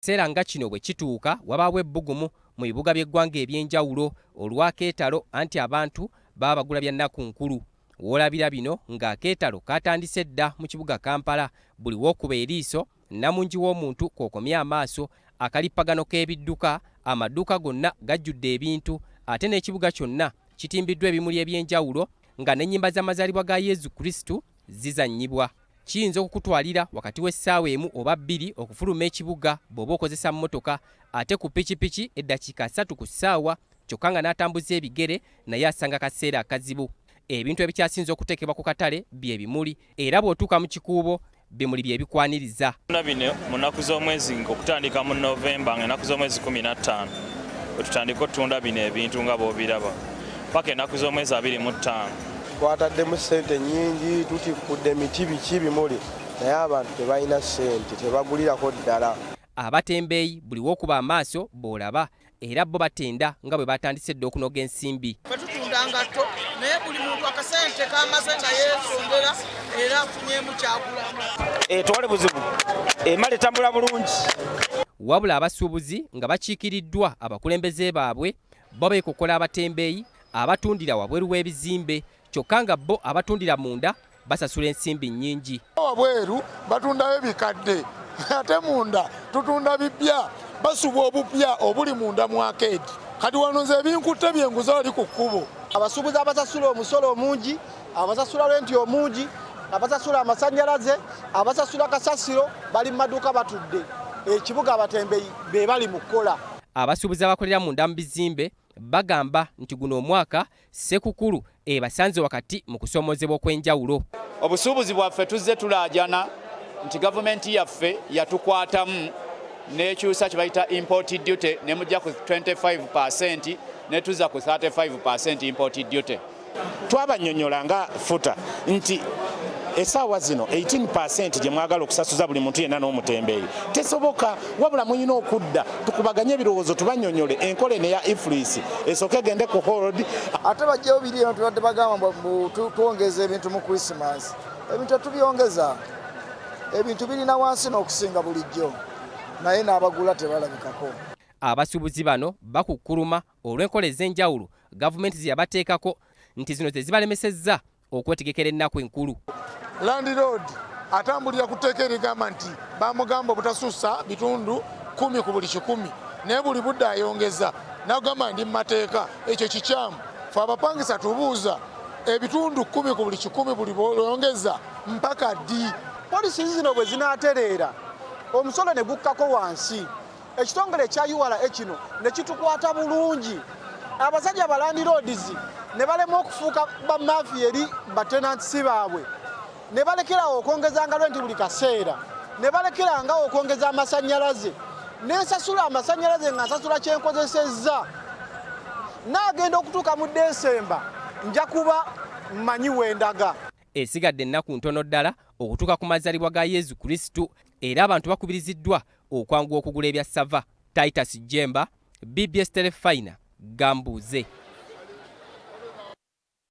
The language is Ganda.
Ekiseera nga kino bwe kituuka wabaawo ebbugumu mu bibuga by'eggwanga eby'enjawulo olw'akeetalo anti abantu baba bagula bya nnaku nkulu. W'olabira bino ng'akeetalo kaatandise dda mu kibuga Kampala, buli w'okuba eriiso nnamungi w'omuntu kw'okomya amaaso, akalippagano k'ebidduka, amaduuka gonna gajjudde ebintu ate n'ekibuga kyonna kitimbiddwa ebimuli eby'enjawulo nga n'ennyimba z'amazaalibwa ga Yezu Kristu zizannyibwa. Kiyinza okukutwalira wakati w'essaawa emu oba bbiri okufuluma ekibuga bw'oba okozesa mmotoka ate ku pikipiki eddakiika asatu ku ssaawa kyokka nga n'atambuza ebigere naye asanga kaseera akazibu. Ebintu ebikyasinze okuteekebwa ku katale bye bimuli era bw'otuuka mu kikuubo bimuli bye bikwaniriza. Bino mu nnaku z'omwezi okutandika mu Novemba nga ennaku z'omwezi 15 wetutandika otunda bino ebintu nga bw'obiraba paka ennaku z'omwezi 25. Twataddemu ssente nnyingi, tutikkudde emiti biki bimuli naye abantu tebalina ssente tebagulirako ddala. Abatembeeyi buli w'okuba amaaso b'olaba era bo batenda nga bwe batandise dda okunoga ensimbi. Ffe tutunda ngatto naye buli muntu akasente kamaze nga yeesondera era afunyeemu kyagulamu. Tewali buzibu, emmale etambula bulungi. Wabula abasuubuzi nga bakiikiriddwa abakulembeze baabwe bo beekokola abatembeeyi abatundira wabweru w'ebizimbe kyokka nga bo abatundira munda basasula ensimbi nnyingi. Wabweru batundayo ebikadde ate munda tutunda bipya, basubwa obupya obuli munda mu arcade. Kati wano nze ebinkutte byenguza wali ku kkubo. Abasuubuzi abasasula omusolo omungi, abasasula renti omungi, abasasula amasannyalaze, abasasula kasasiro bali mu maduuka batudde. Ekibuga abatembeeyi be bali mu kukola. Abasuubuzi abakolera munda mu bizimbe bagamba nti guno omwaka Ssekukulu ebasanze wakati mu kusoomoozebwa okw'enjawulo. Obusuubuzi bwaffe tuzze tulaajana nti gavumenti yaffe yatukwatamu n'ekyusa kye bayita import duty ne mujja ku 25% ne tuzza ku 35% import duty. Twabannyonnyola nga futa nti essaawa zino 18% gye mwagala okusasuza buli muntu yenna n'omutembeeyi tesoboka, wabula mulina okudda tukubaganye ebirowoozo tubannyonnyole enkola eno eya EFRIS esooke egende ku hold. Ate bajjewo biri eno tubadde bagamba mbu twongeza ebintu mu Christmas, ebintu tetubyongeza, ebintu birina wansi n'okusinga bulijjo naye n'abagula tebalabikako. Abasuubuzi bano bakukkuluma olw'enkola ez'enjawulo gavumenti ze yabateekako nti zino ze zibalemesezza okwetegekera ennaku enkulu. Landlord atambulira ku tteeka erigamba nti bamugamba obutasussa bitundu 10 ku buli 100 naye buli budde ayongeza n'agamba ndi mu mateeka, ekyo kikyamu. Ffe abapangisa tubuuza ebitundu 10 ku buli 100 buli bw'oyongeza mpaka ddi? Polisi zino bwe zinaatereera omusolo ne gukkako wansi, ekitongole ekya URA kino ne kitukwata bulungi, abasajja balandiroodizi ne balema okufuuka bamafiya eri batenantisi baabwe, ne balekerawo okwongezanga renti buli kaseera, ne balekerangawo okwongeza amasannyalaze, ne nsasula amasannyalaze nga nsasula kye nkozesezza. Naagenda okutuuka mu Desemba nja kuba mmanyi we ndaga. Esigadde ennaku ntono ddala okutuuka ku mazaalibwa ga Yezu Kristu era abantu bakubiriziddwa okwanguwa okugula ebya ssava. Titus Jemba, BBS Terefayina, Gambuuze.